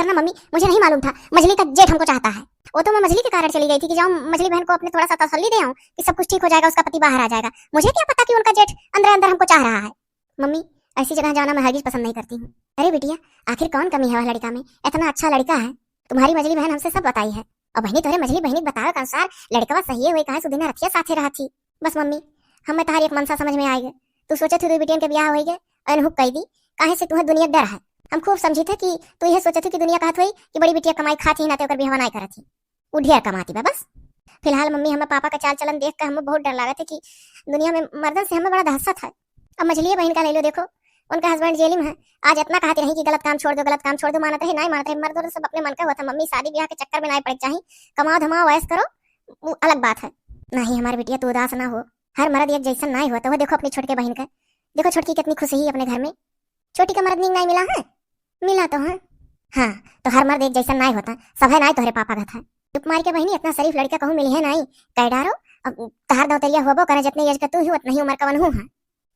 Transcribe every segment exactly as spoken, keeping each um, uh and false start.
करना मम्मी, मुझे नहीं मालूम था मझली का जेठ हमको चाहता है। वो तो मैं मझली के कारण चली गई थी कि जाऊँ मझली बहन को अपने थोड़ा सा तसल्ली दे आऊँ कि सब कुछ ठीक हो जाएगा, उसका पति बाहर आ जाएगा। मुझे क्या पता कि उनका जेठ अंदर अंदर हमको चाह रहा है। मम्मी, ऐसी जगह जाना मैं हरगिज पसंद नहीं करती हूँ। अरे बिटिया, आखिर कौन कमी है वह लड़का में? इतना अच्छा लड़का है, तुम्हारी मझली बहन हमसे सब बताई है। और बहनी, तोहरे मझली बहनी के बतावे के अनुसार लड़कवा सही हुई, काहे से दिन रतिया साथे रहत ही। बस मम्मी, हमें तोहार एक मनसा समझ में आइ गए। तू सोचत ही दुई बिटियन के बियाह होई गए और हुक कई दी, काहे से तुहे दुनिया के डर है। हम खूब समझी थे कि तू यह सोचत ही कि दुनिया कहत होई कि बड़ी बिटिया कमाई खात ही, नाते ओकर बियाह नाई करत ही। उ ढेर कमाती बा बस। फिलहाल मम्मी, हमें पापा का चाल चलन देख के हमें बहुत डर लागत है कि दुनिया में मर्दन से हमें बड़ा दहशत है। अब मझलिए बहन का ले लो, देखो, उनका हस्बैंड जेल में है। आज इतना कहती रही कि गलत काम छोड़ दो, गलत काम छोड़ दो, मानत रहे, नाई मानत रहे। मर्द औरत सब अपने मन का होता है मम्मी, शादी ब्याह के चक्कर में नाई पड़े के चाही। कमाओ धमाओ, ऐश करो, वो अलग बात है। नहीं हमारे बिटिया, तू उदास ना हो, हर मर्द एक जैसन नाई होता। वो देखो अपनी छोटके बहन का, देखो छोटकी कितनी खुश ही अपने घर में। छोटी का मर्द नीक नाई मिला है? मिला तो है। हाँ, तो हर मर्द एक जैसन नाई होता, सब है नाई तोहरे पापा का था। चुप मार के बहनी, इतना शरीफ लड़का कहूँ मिली है नाई, कह डारो। अब तहार दौतरिया होबो करे, जितने एज का तू ही, उतना ही उम्र का वनहू है।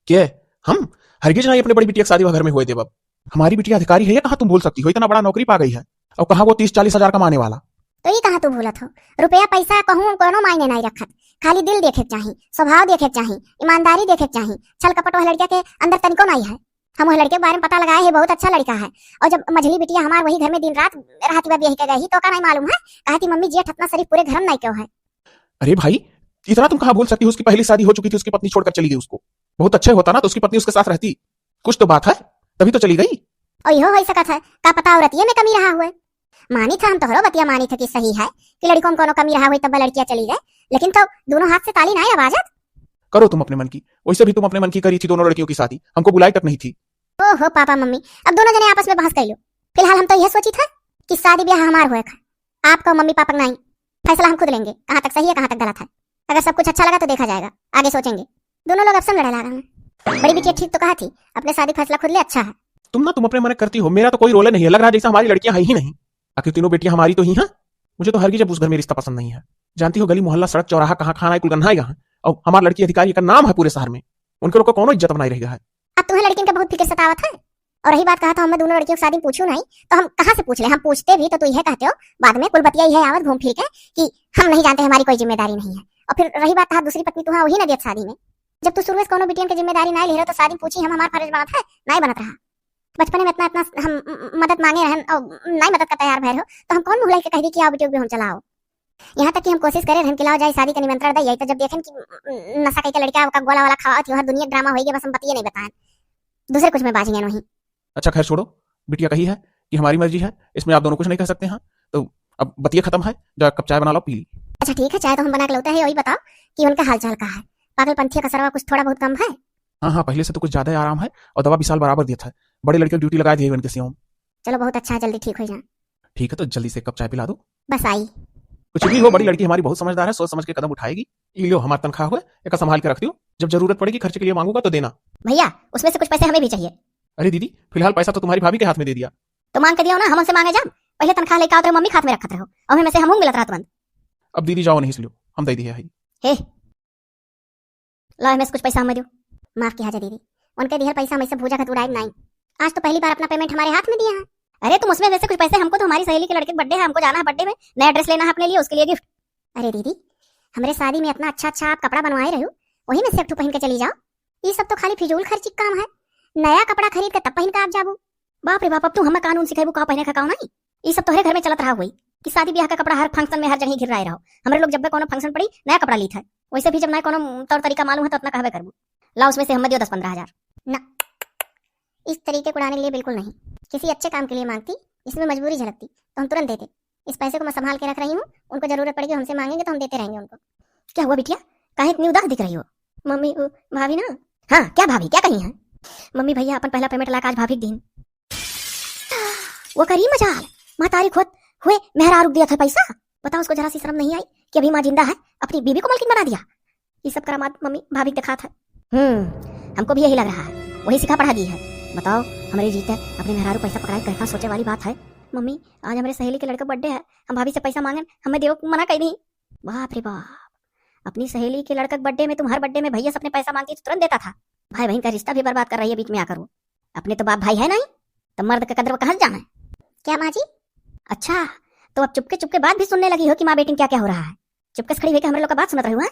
के? हम? हरगिज नाई अपने बड़ी बिटिया के शादी वह घर में होए देब। अब हमारी बिटिया अधिकारी है, ये कहाँ तुम भूल सकती हो? इतना बड़ा नौकरी पा गई है, और कहाँ वो तीस चालीस हजार कमाने वाला। तो ये कहाँ तू भूलत हो? रुपया पैसा कहूँ कोनो मायने नाई रखत, खाली दिल देखे के चाही, स्वभाव देखे के चाही, ईमानदारी देखे के चाही। छल कपट वह लड़का के अंदर तनिको नाई है। हम वह लड़के के बारे में पता लगाए हैं, बहुत अच्छा लड़का है। और जब मझली बिटिया हमार वही घर में दिन रात रहती बा, ब्याह के गई, तो का नाई मालूम है? कहती मम्मी, जेठ इतना शरीफ पूरे घर में नाई क्यों है। अरे भाई, इतना तुम कहाँ भूल सकती हो? उसकी पहली शादी हो चुकी थी, उसकी पत्नी छोड़कर चली गई उसको। बहुत अच्छे होता ना तो उसकी पत्नी उसके साथ रहती, कुछ तो बात है, तभी तो चली गई। और यो हो सकत है, का पता औरतिये में कमी रहा हुए। मानी था हम तोहरो बतिया, मानी था कि सही है कि लड़कों में कोनो कमी रहा हुई तब लड़कियां चली गए, लेकिन तो दोनों हाथ से ताली नाई ना बाजत। करो तुम अपने मन की, वैसे भी तुम अपने मन की करी थी दोनों लड़कियों की शादी, हमको बुलाई तक नहीं थी। ओहो पापा मम्मी, अब दोनों जने आपस में बहस कर लो। फिलहाल हम तो यह सोची था कि शादी ब्याह हमार होए का, आपका मम्मी पापा का नाई। फैसला हम खुद लेंगे, कहाँ तक सही है, कहाँ तक गलत है। अगर सब कुछ अच्छा लगा तो देखा जाएगा, आगे सोचेंगे। दोनों लोग अब से लड़े लागा हैं। बड़ी बिटिया ठीक तो कहा थी, अपने शादी फैसला खुद ले, अच्छा है। तुम ना, तुम अपने मन करती हो, मेरा तो कोई रोल नहीं है, लग रहा है जैसे हमारी लड़कियां हैं ही नहीं। आखिर तीनों बेटियां हमारी तो ही हैं। मुझे तो हरगिज अब उस घर में रिश्ता पसंद नहीं है। जानती हो, गली मोहल्ला सड़क चौराहा कहाँ खाना है, कुल गन्ना है यहाँ। और हमार लड़की अधिकारी का नाम है पूरे शहर में, उनके लोग को कोनो इज्जत बनाई रह गया है। अब तुम्हें लड़किन का बहुत फिक्र सतावत है। और रही बात कहा था, हमें दोनों लड़कियों की शादी में पूछू नहीं, तो हम कहाँ से पूछ ले? हम पूछते भी तो तू यह कहते हो, बाद में कुल बतिया यह आवत घूम फिर के कि हम नहीं जानते, हमारी कोई जिम्मेदारी नहीं है। और फिर रही बात कहा दूसरी पत्नी, तू हाँ वही ना देत शादी में। जब तू शुरू से कोनो बिटियन के जिम्मेदारी ना ले रहे तो शादी में पूछी हम, हमार फर्ज बनत है, नाई बनत रहा। बचपने में इतना, इतना हम म-, मदद मांगे रहन और नाई मदद का तैयार भय रहो, तो हम कौन मुँह लेके कह दी कि आओ बिटियों भी हम चलाओ। यहाँ तक कि हम कोशिश करे रहन कि लाओ जाए शादी का निमंत्रण दे, यही तो जब देखें कि म-, नशा कई के लड़का का गोला वाला खावा थी, वहाँ दुनिया ड्रामा होई गया, बस हम बतिये नहीं बताएं, दूसरे कुछ में बाझ गए वहीं। अच्छा खैर छोड़ो, बिटिया कही है कि हमारी मर्जी है, इसमें आप दोनों कुछ नहीं कह सकते हैं। तो अब बतिया खत्म है, जा कप चाय बना लो, पी ली। अच्छा ठीक है, चाय तो हम बना के लौटे हैं, वही बताओ कि उनका हाल चाल का है? पागलपंथी का सरवा कुछ थोड़ा बहुत कम है? हाँ हाँ, पहले से तो कुछ ज्यादा ही आराम है, और दवा विशाल बराबर देता है। बड़े लड़के ड्यूटी लगा दिए उनके सियों। चलो बहुत अच्छा है, जल्दी ठीक हो जाए। ठीक है, तो जल्दी से एक कप चाय पिला दो। बस आई। कुछ भी हो, बड़ी लड़की हमारी बहुत समझदार है, सोच समझ के कदम उठाएगी। ई लो हमार तनख्वाह हुए, एका संभाल के रख दियो, जब जरूरत पड़ेगी खर्चे के लिए मांगूंगा तो देना। भैया, उसमें से कुछ पैसे हमें भी चाहिए। अरे दीदी, फिलहाल पैसा तो तुम्हारी भाभी के हाथ में दे दिया। तो मांग के दियो ना, हम उनसे मांगे जाब? पहले तनख्वाह लेके आवत रहो, मम्मी के हाथ में रखत रहो, और हमें से हमहूँ मिलत रहत तुरंत। अब दीदी जाओ, नहीं से लो, हम दे दिए है। हे, ला, एमे से कुछ पैसा हमें दियो। माफ किया जा दीदी, उनके दिहल पैसा हमें से भूजा खातिर उड़ाए नाई। आज तो पहली बार अपना पेमेंट हमारे हाथ में दिया है। अरे तुम उसमें वैसे कुछ पैसे, हमको तो हमारी सहेली के लड़के का बर्थडे है, हमको जाना है बर्थडे में, नया ड्रेस लेना है अपने लिए, उसके लिए गिफ्ट। अरे दीदी, हमरे शादी में इतना अच्छा अच्छा आप कपड़ा बनवाए रहो, वही में से एक ठो पहन के चली जाओ। ये सब तो खाली फिजूल खर्ची का काम है। नया कपड़ा खरीद के तब पहन के आप जाबू। बाप रे बाप, अब तू हमें कानून सिखाबू का पहने का का नहीं। ये सब तोहरे घर में चलत रहा हुई कि शादी ब्याह का कपड़ा हर फंक्शन में हर जगह घिर रहे रहो। हमरे लोग जब भी कोनो फंक्शन पड़ी, नया कपड़ा लीत है। वैसे भी जब नया कोनो तौर तरीका मालूम है तो उतना कहबे करबू। ला, उसमें से हमें दियो दस पन्द्रह हजार। ना, इस तरीके को उड़ाने के लिए बिल्कुल नहीं। किसी अच्छे काम के लिए मांगती, जिसमें मजबूरी झलकती, तो हम तुरंत देते। इस पैसे को मैं संभाल के रख रही हूँ, उनको जरूरत पड़ेगी, हमसे मांगेंगे तो हम देते रहेंगे उनको। क्या हुआ बिटिया, काहे इतनी उदास दिख रही हो? मम्मी, वो भाभी ना। हाँ, क्या भाभी, क्या कही है? मम्मी, भैया अपन पहला पेमेंट लाके आज भाभी के दीन। वो करी मजाल, महतारी खोत हुए मेहरारू के दिया था पैसा। बताओ, उसको जरा सी शर्म नहीं आई कि अभी माँ जिंदा है, अपनी बीबी को मलकिन बना दिया। ये सब करामात मम्मी भाभी के दिखात है। हम्म, हमको भी यही लग रहा है, वही सिखा पढ़ा दी है। बताओ, हमरे जीते अपने मेहरारू पैसा पकड़ाई, कहता सोचे वाली बात है। मम्मी, आज हमरे सहेली के लड़का बर्थडे है, हम भाभी से पैसा मांगन, हमें देव मना कई दी। बाप रे बाप, अपनी सहेली के लड़का के बर्थडे में तुम्हारे बर्थडे में भैया से अपने पैसा मांगती तो तुरंत देता था। भाई बहन का रिश्ता भी बर्बाद कर रही है बीच में आकर वो। अपने तो बाप भाई है नहीं, तो मर्द का कदर वो कहाँ से जाना है? क्या माँ जी, अच्छा, तो अब चुपके चुपके बात भी सुनने लगी हो कि माँ बेटी में क्या क्या हो रहा है? चुपके से खड़ी होके हमरे लोग का बात सुनत रही हो, हैं?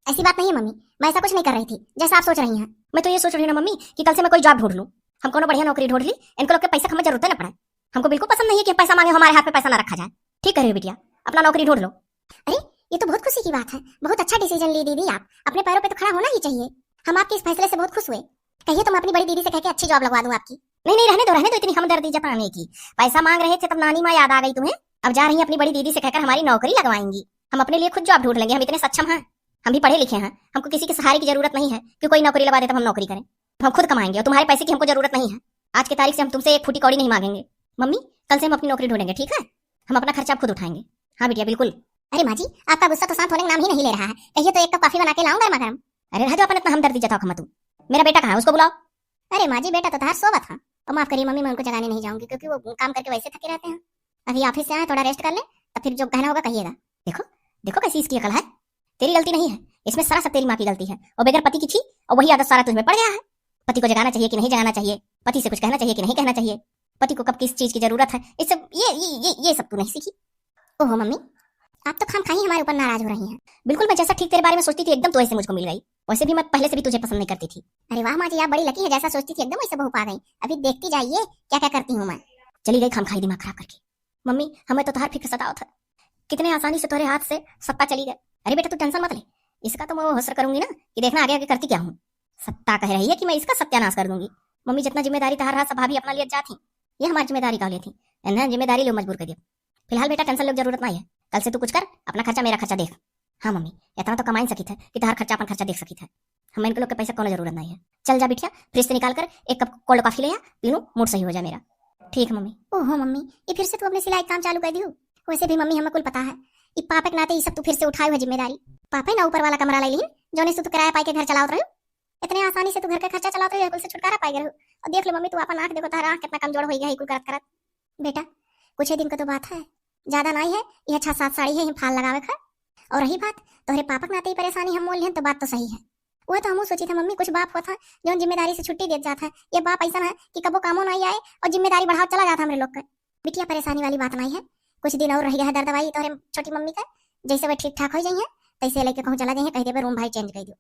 ऐसी बात नहीं है मम्मी, मैं ऐसा कुछ नहीं कर रही थी जैसा आप सोच रही हैं। मैं तो ये सोच रही हूँ ना मम्मी कि कल से मैं कोई जॉब ढूंढ लूँ, हम कोनो बढ़िया नौकरी ढूंढ ली, इनको लोग के पैसा की हमें जरूरत ना पड़े। हमको बिल्कुल पसंद नहीं है कि हम पैसा मांगे, हमारे हाथ पे पैसा ना रखा जाए। ठीक कह रही हो बिटिया, अपना नौकरी ढूंढ लो। अरे, ये तो बहुत खुशी की बात है, बहुत अच्छा डिसीजन ली दीदी आप। अपने पैरों पे तो खड़ा होना ही चाहिए। हम आपके इस फैसले से बहुत खुश हुए। कहिए तो मैं अपनी बड़ी दीदी से कह के अच्छी जॉब लगवा दूँ आपकी। नहीं नहीं, रहने दो, रहने दो इतनी हमदर्दी जताने की। पैसा मांग रहे थे तब नानी माँ याद आ गई तुम्हें। अब जा रही हैं अपनी बड़ी दीदी से कहकर हमारी नौकरी लगवाएंगी। हम अपने लिए खुद जॉब ढूंढ लेंगे, हम इतने सक्षम हैं, हम भी पढ़े लिखे हैं, हमको किसी के सहारे की जरूरत नहीं है कि कोई नौकरी लगवा दे तब हम नौकरी करें। हम खुद कमाएंगे और तुम्हारे पैसे की हमको जरूरत नहीं है। आज की तारीख से हम तुमसे एक फूटी कौड़ी नहीं मांगेंगे। मम्मी, कल से हम अपनी नौकरी ढूंढेंगे, ठीक है? हम अपना खर्चा अब खुद उठाएंगे। हाँ बिटिया, बिल्कुल। अरे माँ जी, आपका गुस्सा तो शांत होने का नाम ही नहीं ले रहा है। कहिए तो एक कप कॉफी बना के लाऊं गर्मा गर्म। अरे रह दो, अपन इतना हमदर्दी जताओ खमा तू। मेरा बेटा कहाँ है, उसको बुलाओ। अरे माँ जी, बेटा तो तहार सोवत है। और माफ करिए मम्मी, मैं उनको जगाने नहीं जाऊंगी क्योंकि वो काम करके वैसे थके रहते हैं। अभी ऑफिस से आए, थोड़ा रेस्ट कर ले, तब फिर जो कहना होगा कहिएगा। देखो, देखो कैसी इसकी अकल है। तेरी गलती नहीं है, इसमें सरासर तेरी माँ की गलती है। और बगैर पति की थी और वही आदत सारा तुझमें पड़ गया है। पति को जगाना चाहिए कि नहीं जगाना चाहिए, पति से कुछ कहना चाहिए कि नहीं कहना चाहिए, पति को कब किस चीज की जरूरत है, ये सब, ये ये ये, ये सब तू नहीं सीखी। ओहो मम्मी, आप तो खामखा ही हमारे ऊपर नाराज हो रही हैं। बिल्कुल, मैं जैसा ठीक तेरे बारे में सोचती थी एकदम तू ऐसे मुझको मिल गई। वैसे भी मैं पहले से भी तुझे पसंद नहीं करती थी। अरे वाह माँ जी, आप बड़ी लकी है, जैसा सोचती थी एकदम वैसे बहू पा गई। अभी देखती जाइए क्या क्या करती हूँ मैं। चली गई खामखा ही दिमाग खराब करके। मम्मी, हमें तो तोहार फिक्र सतावत है, कितने आसानी से तोहरे हाथ से सत्ता चली गए। अरे बेटा तू टेंशन मत ले, इसका तो मैं वो हसर करूंगी ना कि देखना आगे आगे करती क्या हूँ। सत्ता कह रही है कि मैं इसका सत्यानाश कर दूंगी। मम्मी जितना जिम्मेदारी तहार रहा सब भाभी अपना लिए जाती, ये हमारी जिम्मेदारी का लेती, इन्हें जिम्मेदारी ले मजबूर कर दिया। फिलहाल बेटा टेंशन लेवे जरूरत नहीं है, कल से तू कुछ कर, अपना खर्चा मेरा खर्चा देख। हाँ मम्मी, इतना तो कमाई सकित है कि तहार खर्चा अपन खर्चा देख सकित है। हमें इनके लोग के पैसा कोनो जरूरत नहीं है। चल जा बिटिया, फ्रिज से निकाल कर एक कप कोल्ड कॉफी ले आ, पी लूँ, मूड सही हो जाए मेरा। ठीक है मम्मी। ओहो मम्मी, ये फिर से तू अपने सिलाई काम चालू कर दियो? वैसे भी मम्मी हमें कुल पता है, ई पापे के नाते ई सब तू फिर से उठाए हुए जिम्मेदारी। पापे ना ऊपर वाला कमरा ले लिहिन, जौने से तू किराया पाई के घर चलावत रहो। इतने आसानी से तू घर का खर्चा चलावत रहो, कुल से छुटकारा पाई गए रहो। और देख लो मम्मी, तू अपन आँख देखो, तारा आँख कितना कमजोर हो गया है कुल करत करत। बेटा, कुछ ही दिन का तो बात है, ज्यादा नहीं है, यह छह सात साड़ी है, यही फाल लगावे का। और रही बात तोहरे पापा के नाते ही परेशानी हम मोल लिहन तो बात तो सही है। वह तो हमहू सोची था मम्मी, कुछ बाप होत है जौन जिम्मेदारी से छुट्टी देत जात है, ये बाप ऐसा है कि कबो कामो नहीं आए और जिम्मेदारी बढ़ावत चला जात है हमरे लोग के। बिटिया परेशानी वाली बात नहीं है, कुछ दिन और रह गया है दर्द दवाई तोहरे छोटी मम्मी का, जैसे वह ठीक ठाक हो जाइए तैसे लेके कहूँ चला जाइए, कह देबे रूम भाई चेंज कर दियो।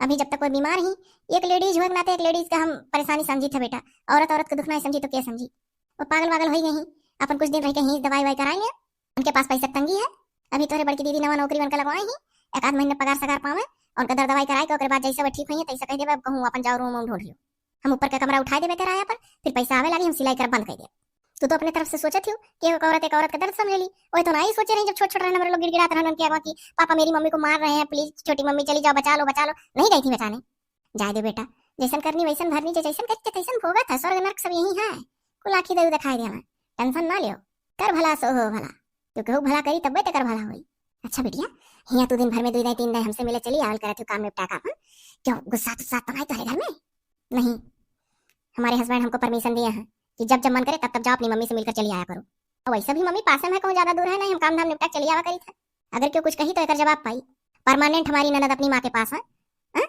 अभी जब तक कोई बीमार ही, एक लेडीज हुए के नाते एक लेडीज का हम परेशानी समझी थे बेटा, औरत औरत के दुख नहीं समझी तो क्या समझी? वो पागल वागल हो ही गई ही, अपन कुछ दिन रह के ही दवाई वाई कराएंगे, उनके पास पैसा के तंगी है। अभी तोहरे बड़की दीदी नवा नौकरी उनका लगवाए ही, एक आध महीने पगार सगार पावे, और उनका दर दवाई कराए के ओकरे बाद जैसे वो ठीक होइए तैसे कह देबे, अब कहूँ अपन जाओ रूम वूम ढूंढ लियो, हम ऊपर का कमरा उठाए देबे किराया पर, फिर पैसा आवे लागी हम सिलाई करब बंद कर देब। तू तो अपने तरफ से सोचत हियो कि एक औरत एक औरत का दर्द समझ ली। वही तो ना ही सोचे रही जब छोट छोट रहन हमरे लोग गिड़गिड़ात रहन उनके आगे कि पापा मेरी मम्मी को मार रहे हैं, प्लीज छोटी मम्मी चली जाओ बचा लो बचा लो, नहीं गई थी बचाने। जाए दे बेटा, जैसन करनी वैसन भरनी, जे जैसन करके तैसन भोगत है, स्वर्ग नरक सब यही है। कुल आँखी दऊ दिखाई देना, टेंशन ना लियो, कर भला सो हो भला, तू केहू भला करी तब्बे ते कर भला होई। अच्छा बिटिया, हियाँ तू दिन भर में दुई दाई तीन दाई हमसे मिले चली आवल करत हो काम निपटा का, हम्म? क्यों गुस्सा तुस्सा तो नहीं तोहरे घर में? नहीं, हमारे हस्बैंड हमको परमिशन दिए हैं कि जब जब मन करे तब तब जाओ अपनी मम्मी से मिलकर चली आया करो। और वैसे भी मम्मी पासे में है, कहूँ ज्यादा दूर है नहीं, हम काम धाम निपटा के चली आवा करी था। अगर क्यों कुछ कही तो एकर जवाब पाई, परमानेंट हमारी ननद अपनी माँ के पास है, हाँ?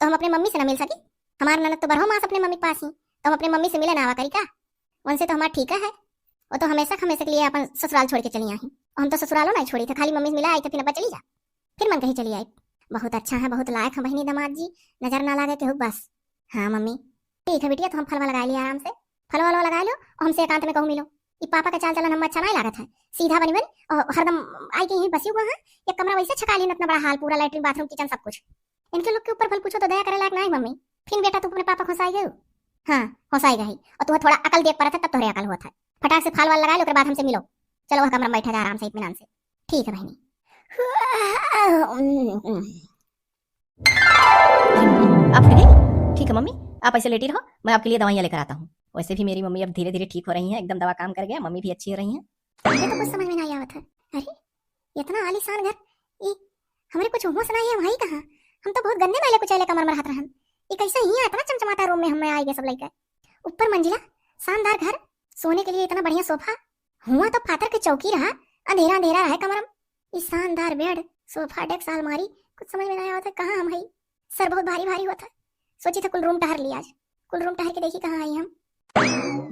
तो हम अपने मम्मी से ना मिल सकी? हमार ननद तो बरहो मास अपने मम्मी के पास ही, तो हम अपने मम्मी से मिले ना आवा करी का? उनसे तो हमार ठीक है, वो तो हमेशा हमेशा के लिए अपन ससुराल छोड़ के चली आई। हम तो ससुरालो नहीं छोड़ी थे, खाली मम्मी से मिला आई तो फिर अब चली जा, फिर मन कहीं चली आई। बहुत अच्छा है, बहुत लायक है बहनी दामाद जी, नजर ना लागे केहू बस। हाँ मम्मी, ठीक है बिटिया, तो हम फलवा लगा लिए आराम से, फलवा वलवा लगा लो और हमसे एकांत में कहूँ मिलो। ई पापा का चाल चलन हम अच्छा नहीं लागत है, सीधा बनी बनी और हरदम आई के यहीं बसी हुआ है। एक कमरा वैसे छका लिहन, इतना बड़ा हाल, पूरा लैट्रिन बाथरूम किचन सब कुछ। इनके लोग के ऊपर भल कुछो तो दया करे लायक नहीं मम्मी। फिर बेटा तू अपने पापा खोसाई गयो। हाँ, खोसाई गई। और तू थोड़ा अकल देख परत है तब तोहरे अकल होत है। फटाक से फाल वाल लगा लो, ओकर बाद हमसे मिलो। चलो वह कमरा में बैठा जा आराम से इत्मीनान से। ठीक है बहनी। आप उठ गई? ठीक है मम्मी, आप ऐसे लेटी रहो, मैं आपके लिए दवाइयाँ लेकर आता हूँ। वैसे भी मेरी मम्मी अब धीरे धीरे ठीक हो रही हैं, एकदम दवा काम कर गया, मम्मी भी अच्छी हो रही हैं। मुझे तो कुछ समझ में नहीं आवत है। अरे, इतना आलीशान घर, ई हमरे कुछ होश नहीं है, वही कहाँ? हम तो बहुत गंदे मैले कुचैले कमर में रहत रहन। ई कैसे हियाँ इतना चमचमाता रूम में हमें आए गए सब लइके। ऊपर मंजिला, शानदार घर, सोने के लिए इतना बढ़िया सोफा, हुआ तो फातर के चौकी रहा, अंधेरा अंधेरा रहे कमर में। ई शानदार बेड, सोफा, डेस्क, अलमारी, कुछ समझ में नहीं आवत है कहाँ हम हई। सर बहुत भारी भारी होत है। सोची था कुल रूम टहर ली आज, कुल रूम टहर के देखी कहाँ आई हम।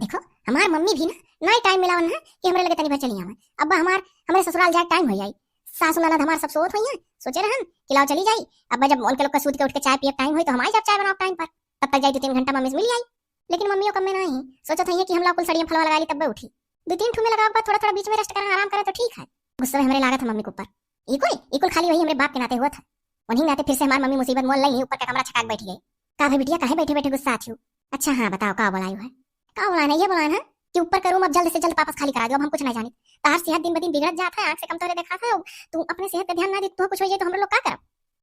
देखो, हमार मम्मी भी ना, ना ही टाइम मिलावन है कि हमरे लगे तनी भर चली आवे। अब हमार, हमरे ससुराल जाए टाइम हो जाई। सासू ननद हमार सब सोत होई हैं, सोचे रहन कि लाओ चली जाई। अब जब उनके लोग का सूत के उठ के चाय पिए टाइम होई तो हम आई जब चाय बनाओ टाइम पर, तब तक जाई दो तीन घंटा मम्मी से मिली आई। लेकिन मम्मियों कम में ना ही सोचत है कि हम लाओ कुल सड़िया फलवा लगा ली तब उठी। दो तीन ठू में लगाओ के बाद थोड़ा थोड़ा बीच में रेस्ट करा, आराम करे तो ठीक है। गुस्सा में हमरे लागत है मम्मी के ऊपर। ई कुल, ई कुल खाली वही हमरे बाप के नाते हुआ था। वही नाते फिर से हमार मम्मी मुसीबत मोल लई, ऊपर का कमरा छकाक बैठी गई। का भाई बिटिया, काहे बैठे बैठे गुस्सा आछू? अच्छा हाँ, बताओ का बोलायु है? का बोलान है, ये बोलान है कि ऊपर का रूम अब जल्द से जल्द वापस खाली करा दो, अब हम कुछ नहीं जानी। तार सेहत दिन ब दिन बिगड़त जात है, आँख से कम तोहरे देखा था, तू अपने सेहत पे ध्यान ना दे, तू कुछ हो जाए तो हम लोग का करब?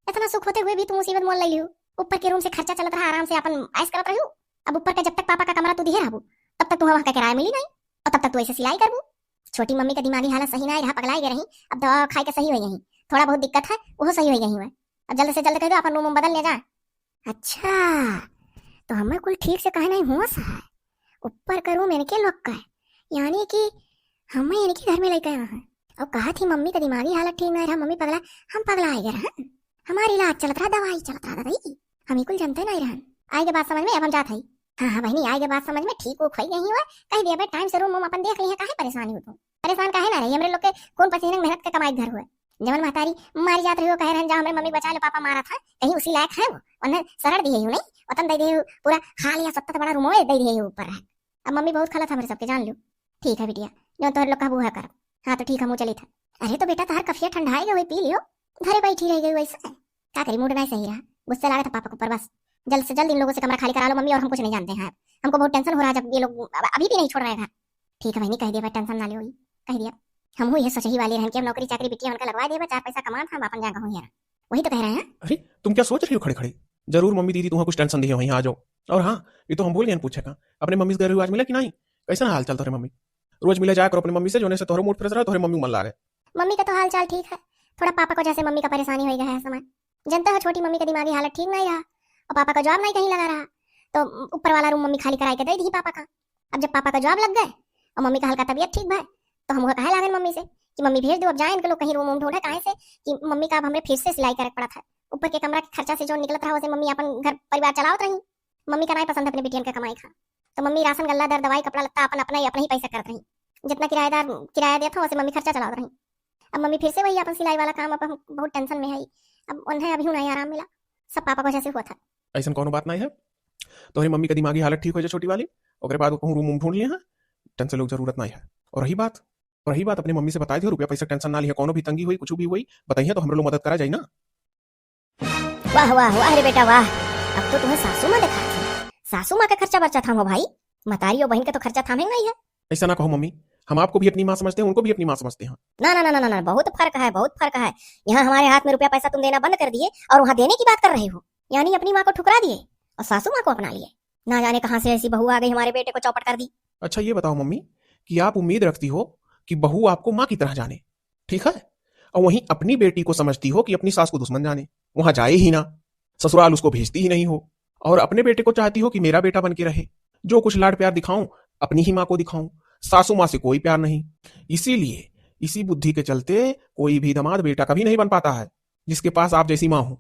इतना सुख होते हुए भी तू मुसीबत मोल ले लियो। ऊपर के रूम से खर्चा चलत रहा, आराम से अपन ऐश करत रहियो। अब ऊपर का जब तक पापा का कमरा तू दिहे रहबू, तब तक तू वहाँ का किराया मिली नहीं, और तब तक तू ऐसे सिलाई करबू। छोटी मम्मी का दिमागी हालत सही ना रहा, पगलाई गए रही, अब दवा खाई के सही हो गई, थोड़ा बहुत दिक्कत है वो सही हो गई हुआ। अब जल्द से जल्द कह दो अपन रूम बदल ले जा। अच्छा, तो हमें कुल ठीक से कहे नहीं हुआ सा है, ऊपर का रूम इनके लोग का है, यानी कि हमें इनके घर में लेके आया है। और कहा थी मम्मी का दिमागी हालत ठीक नहीं रहा, मम्मी पगला, हम पगला आ गए रहा, हमारी इलाज चलत रहा, दवाई चलत रहा दादाजी, हम ही कुल जानते नहीं रहन। आए के बात समझ में, अब हम जात हई। हाँ हाँ बहनी, आए के बात समझ में, ठीक वो खोई गई हुआ, कह दिया भाई टाइम से रूम वूम अपन देख ली है, काहे परेशानी हो तुम? परेशान काहे ना रही, हमरे लोग के खून पसीना मेहनत के कमाई घर हुआ। जवन महतारी मारी जात रही हो कहे रहन, जाओ हमरे मम्मी बचा लो, पापा मारा था, कहीं उसी लायक है वो? उन्हें शरण दिए हो नहीं, वतन दे दिए हो, पूरा हाल या सत्ता बड़ा रूमो दे दिए हो ऊपर रह। अब मम्मी बहुत खलत हमरे सबके जान लो। ठीक है बिटिया, जो तोहर लोग कहबू है कर। हाँ तो ठीक है, मुँह चली था। अरे तो बेटा तोहर कफिया ठंडाए गए, पी लियो, घरे बैठी रह गई वैसे। का करी, मूड नहीं सही रहा, गुस्से लागत है पापा के ऊपर। बस जल्द से जल्द इन लोगों से कमरा खाली करा लो मम्मी, और हम कुछ नहीं जानते हैं। हमको बहुत टेंशन हो रहा है जब ये लोग अब-, अभी भी नहीं छोड़ रहे घर। ठीक है बहनी, कह दिया भाई, टेंशन ना लियो, कह दिया। हम हुई है सोचही वाले रहन कि हम नौकरी चाकरी बिटिया उनका लगवा देबे, चार पैसा कमा हम अपन जाएगा हुई है। वही तो कह रहे हैं। अरे तुम क्या सोच रही हो खड़े खड़े? जरूर मम्मी दीदी तुम्हें कुछ टेंशन दी है, वहीं आ जाओ। और हाँ, ये तो हम भूल गए पूछे का, अपने मम्मी से गए रहे हो आज मिला कि नहीं? कैसा हाल चाल तोरे मम्मी? रोज मिले जाया करो अपनी मम्मी से, जोने से तोहरो मूड फ्रेश रहे, तोहरे मम्मी मन लागे। मम्मी का तो हाल चाल ठीक है, थोड़ा पापा को जैसे मम्मी का परेशानी हो गया है समय। जनता हो छोटी मम्मी का दिमागी हालत ठीक नहीं रहा और पापा का जॉब नहीं कहीं लगा रहा, तो ऊपर वाला रूम मम्मी खाली कराई के दे दी पापा का। अब जब पापा का जॉब लग गए और मम्मी का हल्का तबीयत ठीक भा, तो हम कहे लागन मम्मी से कि मम्मी भेज दो, अब जाए इनके लोग कहीं रूम वूम ढूंढे, काहे से कि मम्मी का अब हमें फिर से सिलाई करे के पड़ा था। ऊपर के कमरा के खर्चा से जो निकलत रहा, उसे मम्मी अपन घर परिवार चलावत रही। मम्मी का नहीं पसंद अपने बिटियन का कमाई खा, तो मम्मी राशन गल्ला दर दवाई कपड़ा लत्ता अपन अपना ही, अपना ही पैसा करत रही। जितना किराएदार किराया देत हो, उसे मम्मी खर्चा चलावत रही। अब मम्मी फिर से वही अपन सिलाई वाला काम, अब हम बहुत टेंशन में है। अब उन्हें अभी नहीं आराम मिला, सब पापा की वजह से हुआ था। ऐसन कौनो बात नहीं है, तोहरी मम्मी का दिमागी हालत ठीक हो जाए छोटी वाली, ओकरे बाद वो कहूँ रूम वूम ढूंढ लिया है, टेंशन लोग जरूरत नहीं है। और रही बात, और रही बात अपने मम्मी से बताई दियो, रुपया पैसा टेंशन ना लिहे, कौनो भी तंगी हुई, कुछ भी हुई, बताइए तो हमरे लोग मदद करा जाई ना। वाह वाह वाह रे बेटा वाह, अब तो तुम्हें सासू माँ दिखा थी। सासू माँ का खर्चा बर्चा थाम हो भाई, मतारी और बहन का तो खर्चा थामे नहीं है। ऐसा ना कहो मम्मी, हम आपको भी अपनी माँ समझते हैं, उनको भी अपनी माँ समझते हैं। ना ना ना ना ना, बहुत फर्क है, बहुत फर्क है। यहाँ हमारे हाथ में रुपया पैसा तुम देना बंद कर दिए और वहाँ देने की बात कर रहे हो, यानी अपनी माँ को ठुकरा दिए और सासू माँ को अपना लिए। ना जाने कहाँ से ऐसी बहू आ गई, हमारे बेटे को चौपट कर दी। अच्छा ये बताओ मम्मी, कि आप उम्मीद रखती हो कि बहू आपको माँ की तरह जाने, ठीक है, और वहीं अपनी बेटी को समझती हो कि अपनी सास को दुश्मन जाने, वहां जाए ही ना, ससुराल उसको भेजती ही नहीं हो, और अपने बेटे को चाहती हो कि मेरा बेटा बन के रहे, जो कुछ लाड़ प्यार दिखाऊं अपनी ही माँ को दिखाऊं, सासू माँ से कोई प्यार नहीं। इसीलिए इसी बुद्धि के चलते कोई भी दामाद बेटा कभी नहीं बन पाता है जिसके पास आप जैसी माँ हो।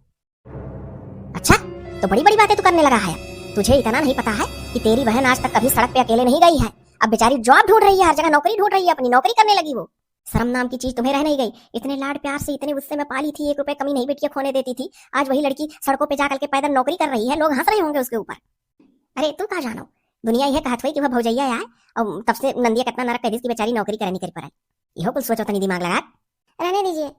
अच्छा, तो बड़ी बड़ी बातें तू करने लगा है। तुझे इतना नहीं पता है कि तेरी बहन आज तक कभी सड़क पे अकेले नहीं गई है। अब बेचारी जॉब ढूंढ रही है, हर जगह नौकरी ढूंढ रही है, अपनी नौकरी करने लगी वो। शर्म नाम की चीज तुम्हें रह नहीं गई। इतने लाड़ प्यार से, इतने गुस्से में पाली थी, एक रुपए कमी नहीं बिटिया खोने देती थी। आज वही लड़की सड़कों पे जा करके पैदल नौकरी कर रही है, लोग हंस रहे होंगे उसके ऊपर। अरे तू का जानो, दुनिया यह कहत हुई कि वह भौजैया आए और तब से नंदिया कितना नरक कह दी कि बेचारी नौकरी करे नहीं कर पाए। यहो कुल सोचो तनी दिमाग लगा। रहने दीजिए,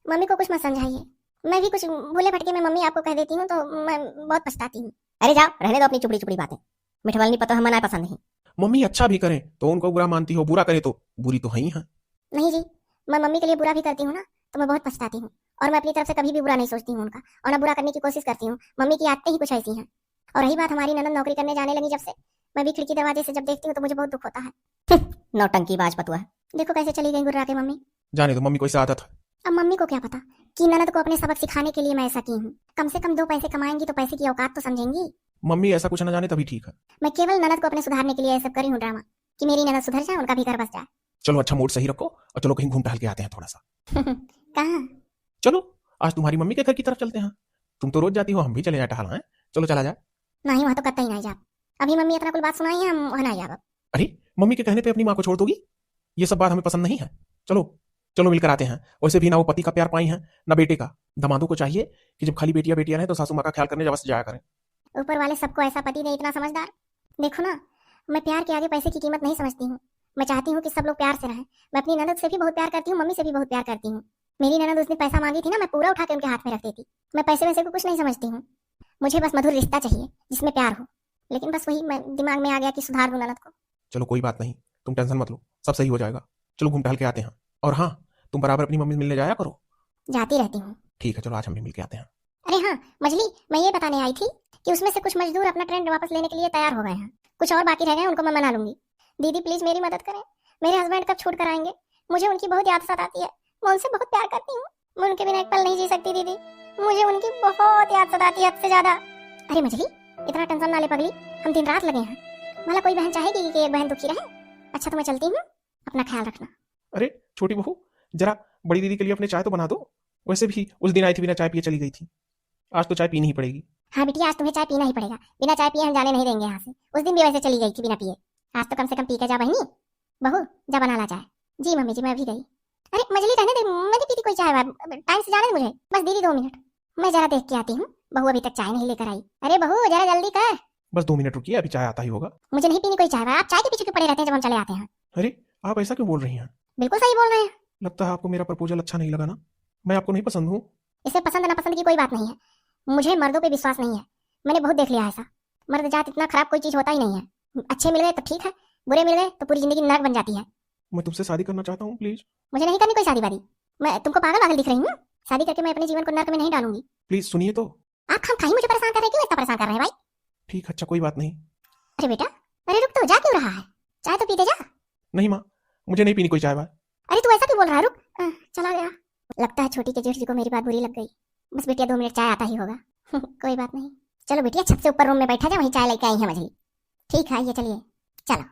मम्मी को कुछ मत समझाइए। मैं भी कुछ भूले भटके में मम्मी आपको कह देती हूँ तो मैं बहुत पछताती हूँ। अरे जाओ, रहने दो अपनी चुपड़ी चुपड़ी बातें। मिठवलनी पतो हमें ना पसंद है। मम्मी अच्छा भी करें तो उनको बुरा मानती हो, बुरा करें तो बुरी तो है ही है। नहीं जी, मैं मम्मी के लिए बुरा भी करती हूँ ना तो मैं बहुत पछताती हूँ, और मैं अपनी तरफ से कभी भी बुरा नहीं सोचती हूँ उनका, और ना बुरा करने की कोशिश करती हूँ। मम्मी की आदतें ही कुछ ऐसी हैं। और रही बात हमारी ननद नौकरी करने जाने लगी जब से, मैं भी खिड़की दरवाजे से जब देखती हूँ तो मुझे बहुत दुख होता है। नौटंकीबाज पतुआ। देखो कैसे चली गई गुर्रा के मम्मी। जाने दो मम्मी, कोई सा आदत है। अब मम्मी को क्या पता कि ननद को अपने सबक सिखाने के लिए मैं ऐसा की हूँ। कम से कम दो पैसे कमाएंगी तो पैसे की औकात तो समझेंगी। मम्मी ऐसा कुछ ना जाने तभी ठीक है। मैं केवल ननद को अपने सुधारने के लिए ये सब करी हूँ ड्रामा, कि मेरी ननद सुधर जाए, उनका भी घर बस जाए। चलो अच्छा मूड सही रखो और चलो कहीं घूम टहल के आते हैं थोड़ा सा। कहाँ? चलो आज तुम्हारी मम्मी के घर की तरफ चलते हैं। तुम तो रोज जाती हो, हम भी चले जाए टहल, हैं? चलो चला जाए। नहीं, वहाँ तो कतई नहीं जाब। अभी मम्मी इतना कुल बात सुनाई है, हम वहाँ नहीं जाब। अरे, मम्मी के कहने पे अपनी माँ को छोड़ दोगी? ये सब बात हमें पसंद नहीं है। चलो, चलो मिलकर आते हैं। वैसे भी ना वो पति का प्यार पाई हैं, ना बेटे का। दामादों को चाहिए कि जब खाली बेटियां बेटियां रहें तो सासू माँ का ख्याल करने जब से जाया करें। ऊपर वाले सबको ऐसा पति दे, इतना समझदार। देखो ना, मैं प्यार के आगे पैसे की कीमत नहीं समझती हूँ। मैं चाहती हूँ कि सब लोग प्यार से रहें। मैं अपनी ननद से भी बहुत प्यार करती हूँ, मम्मी से भी बहुत प्यार करती हूँ। मेरी ननद उस दिन पैसा मांगी थी ना, मैं पूरा उठा के उनके हाथ में रख देती। मैं पैसे वैसे को कुछ नहीं समझती हूँ। मुझे बस मधुर रिश्ता चाहिए जिसमें प्यार हो। लेकिन बस वही मैं, दिमाग में आ गया कि सुधार दूँ ननद को। चलो कोई बात नहीं, तुम टेंशन मत लो, सब सही हो जाएगा। चलो घूम टहल के आते हैं। और हाँ, तुम बराबर अपनी मम्मी से मिलने जाया करो। जाती रहती हूँ। ठीक है, चलो आज हम भी मिल के आते हैं। अरे हाँ मझली, मैं ये बताने आई थी कि उसमें से कुछ मजदूर अपना ट्रेंड वापस लेने के लिए तैयार हो गए हैं। कुछ और बाकी रह गए हैं, उनको मैं मना लूंगी। दीदी प्लीज मेरी मदद करें, मेरे हस्बैंड कब छूट कर आएंगे? मुझे उनकी बहुत याद सताती है, मैं उनसे बहुत प्यार करती हूँ। मैं उनके बिना एक पल नहीं जी सकती दीदी, मुझे उनकी बहुत याद सताती है, हद से ज्यादा। अरे मझली, इतना टेंशन ना ले पगली, हम दिन रात लगे हैं। भला कोई बहन चाहेगी कि एक बहन दुखी रहे? अच्छा तो मैं चलती हूँ, अपना ख्याल रखना। अरे छोटी बहू, जरा बड़ी दीदी के लिए अपने चाय तो बना दो। वैसे भी उस दिन आई थी, बिना चाय पिए चली गई थी। आज तो चाय पीनी ही पड़ेगी। हाँ बिटिया, आज तुम्हें चाय पीना ही पड़ेगा, बिना चाय पिए हम जाने नहीं देंगे यहाँ से। उस दिन भी वैसे चली गई थी बिना पिए, आज तो कम से कम पी के जा बहनी। बहू, जा बना ला चाय। जी मम्मी जी, मैं अभी गई। अरे मझली, रहने दे, मैं नहीं पीती कोई चाय वाय, टाइम से जाने दे मुझे। बस दीदी दो मिनट, मैं जरा देख के आती हूँ, बहू अभी तक चाय नहीं लेकर आई। अरे बहू, जरा जल्दी कर। बस दो मिनट रुकिए, अभी चाय आता ही होगा। मुझे नहीं पीनी कोई चाय वाय, आप चाय के पीछे क्यों पड़े रहते हैं जब हम चले आते हैं? अरे, आप ऐसा क्यों बोल रही हैं? बिल्कुल सही बोल रहे हैं। लगता है आपको मेरा प्रपोजल अच्छा नहीं लगा ना, मैं आपको नहीं पसंद हूँ। इसमें पसंद नापसंद की कोई बात नहीं है, मुझे मर्दों पे विश्वास नहीं है। मैंने बहुत देख लिया ऐसा, मर्द जात इतना खराब कोई चीज होता ही नहीं है। अच्छे मिल गए तो ठीक है, बुरे मिल गए तो पूरी जिंदगी नरक बन जाती है। मैं तुमसे शादी करना चाहता हूँ, प्लीज। मुझे नहीं करनी कोई शादी वादी, मैं तुमको पागल वागल दिख रही हूँ? शादी करके मैं अपने जीवन को नरक में नहीं डालूंगी। प्लीज सुनिए तो। आप खामखा ही मुझे परेशान कर रहे हैं, क्यों इतना परेशान कर रहे हैं भाई? ठीक, अच्छा कोई बात नहीं। अरे बेटा, अरे रुक तो, जा क्यों रहा है? चाय तो पीते जा। नहीं माँ, मुझे नहीं पीनी कोई चाय वाय। अरे तू ऐसा क्यों बोल रहा है, रुक। अ, चला गया। लगता है छोटी के जेठ जी को मेरी बात बुरी लग गई। बस बेटिया, दो मिनट, चाय आता ही होगा। कोई बात नहीं, चलो बेटिया, छत से ऊपर रूम में बैठा जा, वहीं चाय लेके आई है मझली। ठीक है, ये चलिए, चलो।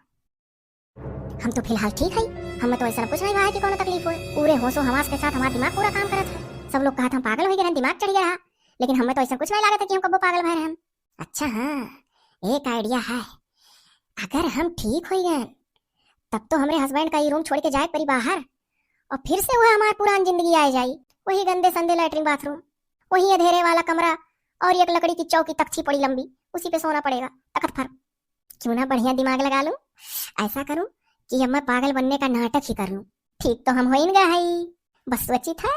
हम तो फिलहाल ठीक है, हमें तो ऐसा कुछ नहीं हुआ है कि कोनो तकलीफ होए। पूरे होशो हवास के साथ हमारा दिमाग पूरा काम करत है। सब लोग कहत हम पागल हो गए, दिमाग चढ़ गया रहा, लेकिन हमें तो ऐसा कुछ नहीं लागत है कि हम कबो पागल भए रहन। अच्छा हाँ, एक आइडिया है, अगर हम ठीक हो गए तब तो हमरे हस्बैंड का ये रूम छोड़ के जाए पड़ी बाहर, और फिर से वह हमार पुरान जिंदगी आए जाई, वही गंदे संदे लैट्रिन बाथरूम, वही अधेरे वाला कमरा, और एक लकड़ी की चौकी तख्ती पड़ी लंबी, उसी पे सोना पड़ेगा तखत भर। क्यों ना बढ़िया दिमाग लगा लूं, ऐसा करूं कि अब मैं पागल बनने का नाटक ही कर लूं। ठीक तो हम होइन गा है, बस सोची था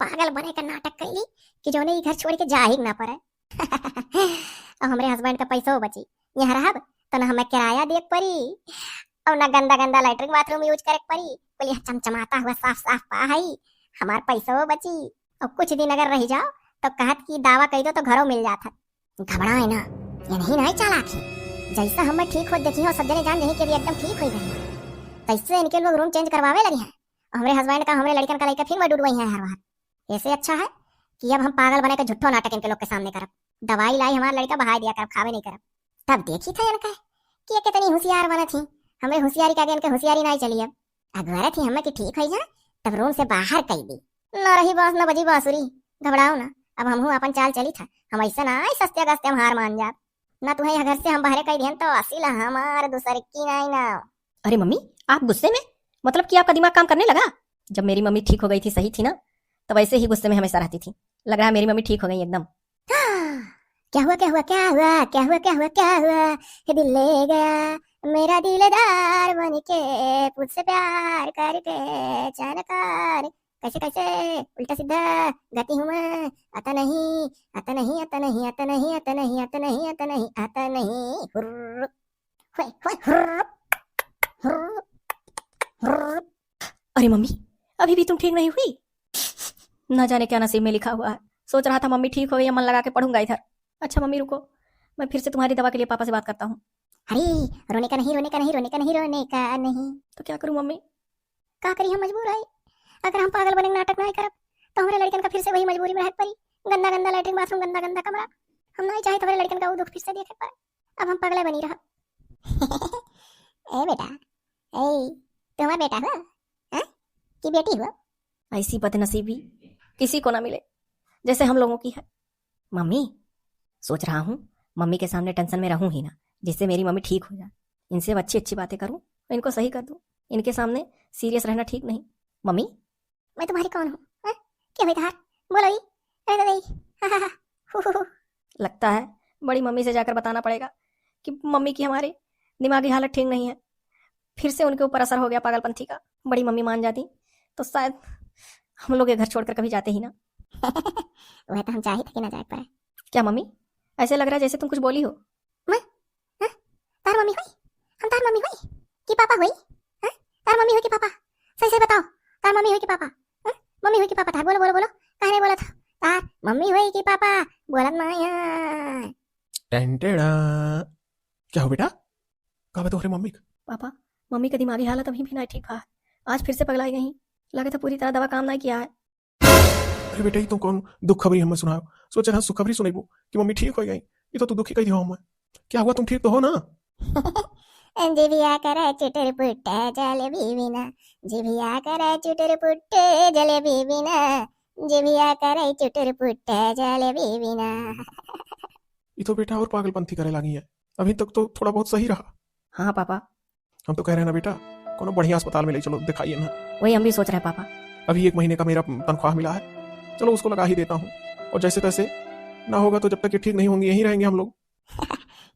पागल बने का नाटक कैली कि जौने ई घर छोड़ के जा ही ना पड़े। अब हमरे हस्बैंड का पैसो बची, यहाँ रहब तो ना हमें किराया देख पड़ी, और ना गंदा गंदा लैट्रिन बाथरूम यूज करे पड़ी। बोली चमचमाता हुआ साफ साफ पा है, हमार पैसो बची। और कुछ दिन अगर रह जाओ तो कहत कि दावा कह दो तो घरों मिल जात है। घबराए ना, ये नहीं ना चालाक है। जैसा हमें ठीक हो देखी हो, सब जने जान जही कि अभी एकदम ठीक हो गई है। तैसे इनके लोग रूम चेंज करवावे लगे हैं। और हमरे हस्बैंड का, हमरे लड़कन का लेके फिर मैं डूडुआई है हर बार। ऐसे अच्छा है कि अब हम पागल बने के झूठो नाटक इनके लोग के सामने करब। दवाई लाई हमार लड़का बहाय दिया करब, खावे नहीं करब। तब देखी था इनका कि ये कितनी होशियार बनत ही, हमरे होशियारी के आगे इनके होशियारी नहीं चली। अब अगवरत ही हमें कि ठीक हो जा, तब रूम से बाहर कई दी। न रही बांस न बजी बांसुरी, घबराओ ना, अब हमहू अपन चाल चली था। हम ऐसा ना आई सस्ते गस्ते हम हार मान जाब, ना तुम्हें यह घर से हम बाहरे कई दिहन तो असील हमार दूसर की नहीं ना। अरे मम्मी, आप गुस्से में? मतलब कि आपका दिमाग काम करने लगा? जब मेरी मम्मी ठीक हो गई थी, सही थी ना, तब ऐसे ही गुस्से में हमेशा रहती थी। लग रहा है मेरी मम्मी ठीक हो गई एकदम। क्या हुआ, क्या हुआ, क्या हुआ, क्या हुआ, क्या हुआ, क्या हुआ? ये दिल ले गया मेरा दिलदार बन के, मुझसे प्यार करके चैनकार। कैसे, कैसे? उल्टा सीधा गाती हूँ मैं। आता नहीं, आता नहीं, आता नहीं, आता नहीं, आता नहीं, आता नहीं, आता नहीं, आता नहीं। हुर्र। हुए, हुए, हुर्र, हुर्र, हुर्र। अरे मम्मी, अभी भी तुम ठीक नहीं हुई? ना जाने क्या नसीब में लिखा हुआ है। सोच रहा था मम्मी ठीक हो गई है, मन लगा के पढ़ूंगा इधर। अच्छा मम्मी रुको, मैं फिर से तुम्हारी दवा के लिए पापा से बात करता हूँ। अरे, रोने का नहीं, रोने का नहीं, रोने का नहीं, रोने का नहीं। तो क्या करूँ मम्मी? का करी, हम मजबूर है। अगर हम पागल बने के नाटक ना करब तो हमरे लड़कन का फिर से वही मजबूरी में रहे पड़ी। गंदा गंदा लैट्रिन बाथरूम, गंदा गंदा कमरा। हम नहीं चाहे तो हमरे लड़कन का वो दुख फिर से देखे पड़े। अब हम पगले बनी रहा। ए बेटा, ए, तू हमारा बेटा हुआ, हाँ? कि बेटी हुआ? ऐसी बदनसीबी किसी को ना मिले जैसे हम लोगों की है। मम्मी, सोच रहा हूँ मम्मी के सामने टेंशन में रहूँ ही ना, जिससे मेरी मम्मी ठीक हो जाए। इनसे अब अच्छी अच्छी बातें करूँ, इनको सही कर दूँ। इनके सामने सीरियस रहना ठीक नहीं। मम्मी, मैं तुम्हारी कौन हूँ, हैं? क्या हुई तहार? बोलो ही। अरे दादा ही। हा, हा, हा। हु, हु, हु। लगता है बड़ी मम्मी से जाकर बताना पड़ेगा कि मम्मी की हमारी दिमागी हालत ठीक नहीं है, फिर से उनके ऊपर असर हो गया पागलपंथी का। बड़ी मम्मी मान जाती तो शायद हम लोग ये घर छोड़कर कभी जाते ही ना। वह तो हम चाहे थे कि ना जाए पाए। क्या मम्मी, ऐसे लग रहा है जैसे तुम कुछ बोली हो? मैं? हाँ? तार मम्मी होई? हम तार मम्मी होई कि पापा होई? हाँ? तार मम्मी होई कि पापा? सही सही बताओ, तार मम्मी होई कि पापा? हाँ? मम्मी होई कि पापा? तार बोलो, बोलो, बोलो। काहे नहीं बोला था? तार मम्मी होई कि पापा? बोलत ना यार। टेंटेड़ा। क्या हो बेटा? का बा तोहरे मम्मी का? पापा, मम्मी का दिमागी हालत अभी भी ना ठीक बा। आज फिर से पगलाई गई। लगे तो पूरी तरह दवा काम ना किया है। अरे बेटा, ई तो कौन दुख खबरी हमें सुनाओ? सोचे रहा सुखबरी सुनैबो कि मम्मी ठीक हो गई। ई तो तू दुखी कह दियो हमें। क्या हुआ, तुम ठीक तो हो ना? जिभिया करे चुटुर पुट जलेबी बिना, जिभिया करे चुटुर पुट जलेबी बिना, जिभिया करे चुटुर पुट जलेबी बिना। ई तो बेटा और पागलपंथी करे लागी है। अभी तक तो थोड़ा बहुत सही रहा। हाँ पापा। हम तो कह रहे हैं ना बेटा, कोनो बढ़िया अस्पताल में ले चलो, दिखाइए ना। वही हम भी सोच रहे हैं पापा। अभी एक महीने का मेरा तनख्वाह मिला है, चलो उसको लगा ही देता हूँ। और जैसे तैसे ना होगा तो जब तक ये ठीक नहीं होंगी यहीं रहेंगे हम लोग।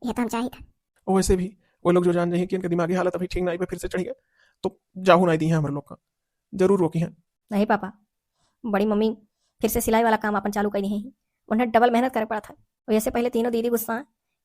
ये तो हम चाहिए था। और वैसे भी वो लोग जो जान रहे हैं कि इनका दिमागी हालत अभी ठीक ना आई पे फिर से चढ़ गया, तो जाहू ना दी है हमारे लोग का, जरूर रोकी हैं। नहीं पापा, बड़ी मम्मी फिर से सिलाई वाला काम अपन चालू कर दी है, उन्हें डबल मेहनत करे पड़ा था। वैसे पहले तीनों दीदी गुस्सा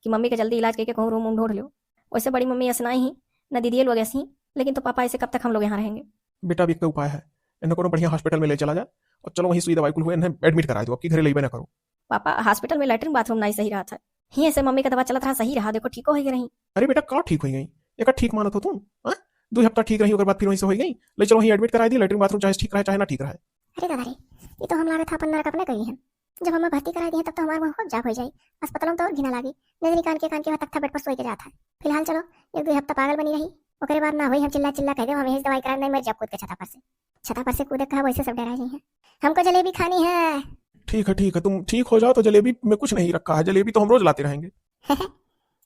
कि मम्मी का जल्दी इलाज करके कहूँ रूम वूम ढूंढ लो। वैसे बड़ी मम्मी ऐसे ना ही, ना दीदी लोग ऐसी, लेकिन तो पापा ऐसे कब तक हम लोग यहाँ रहेंगे? बेटा, अब एक उपाय है, इन्हें कोनो बढ़िया हॉस्पिटल में ले चला जा और चलो वहीं सुई दवाई कुल हुए, इन्हें एडमिट करा दो, आपकी घरे लेबे ना करो। पापा, हॉस्पिटल में लैट्रिन बाथरूम नहीं सही रहा था, यहीं ऐसे मम्मी का दवा चलत रहा, सही रहा, देखो ठीक हो ही रही। अरे बेटा, का ठीक हो गई? एक ठीक मानत हो तुम, हाँ? दो हफ्ता ठीक रही, ओकर बाद फिर वहीं से हो गई। ले चलो वहीं एडमिट करा दी, लैट्रिन बाथरूम चाहे ठीक रहे चाहे ना ठीक रहे। अरे दादा रे, ये तो हम लागत है अपन नरक अपने करी है। जब हमें भर्ती करा दी है तब तो हमारे मुँह खूब जाप हो जाई, अस्पतालों में तो और घिना लागी। नजनी कान के कान के वहाँ तख्ता बेड पर सोई के जात है। फिलहाल चलो, एक दो हफ्ता पागल बनी रही, ओकरे बाद ना होई हम चिल्ला चिल्ला कह दे हम यहीं से दवाई करा, नहीं मर जाब कूद के छता पर से। छता पर से कूदे कहा वैसे सब डरा जाई हैं। हमको जलेबी खानी है। ठीक है, ठीक है, तुम ठीक हो जाओ तो जलेबी में कुछ नहीं रखा है, जलेबी तो हम रोज लाते रहेंगे।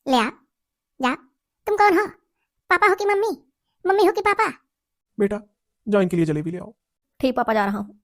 ले आ, जा। तुम कौन हो? पापा हो कि मम्मी? मम्मी हो कि पापा? बेटा, जाओ इनके लिए जलेबी ले आओ। ठीक पापा, जा रहा हूँ।